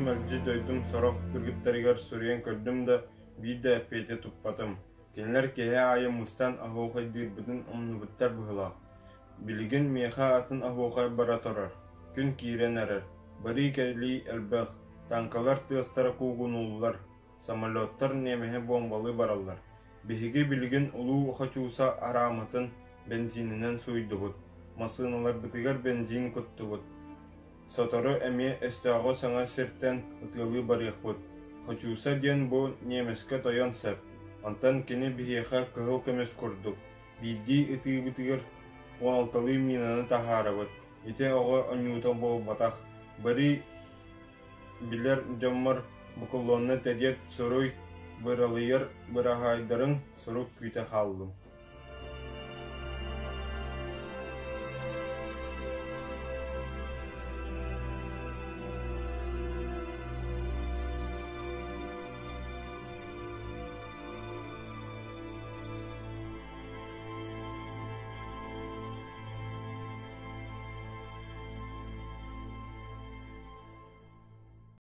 мэлдьи дойдум сорох кыргыттарыгар суруйан көрдүм да, биир да эппиэти туппатым. Кинилэр киэһэ аайы мустан оһуохайдыырбытын умнубуттар быһыылаах. Билигин миэхэ атын оһуохай бара турар, күн киирэн эрэр, барыы-кэлии элбэх, тааҥкалар тыастара куугунууллар, самолеттар немеһи буомбалыы бараллар. Биһиги билигин Улуу Хочууса арааматын бензининэн сууйдубут, массыыналарбытыгар бензин куттубут. Сотору эмиэ өстөөҕү саҥа сиртэн ытыалыы барыахпыт. Хочууса диэн бу немецкэ тойон сэп, онтон кини биһиэхэ кыһыл көмүс курдук. Биирдии ытыыбытыгар 16-лыы минаны таһаарабыт. Ити оҕо оонньуута буолбатах. Бары билэр дьоммор букулуонна тэриэт суруй, быралыйар быраһаайдарын сурук күүтэ хааллым.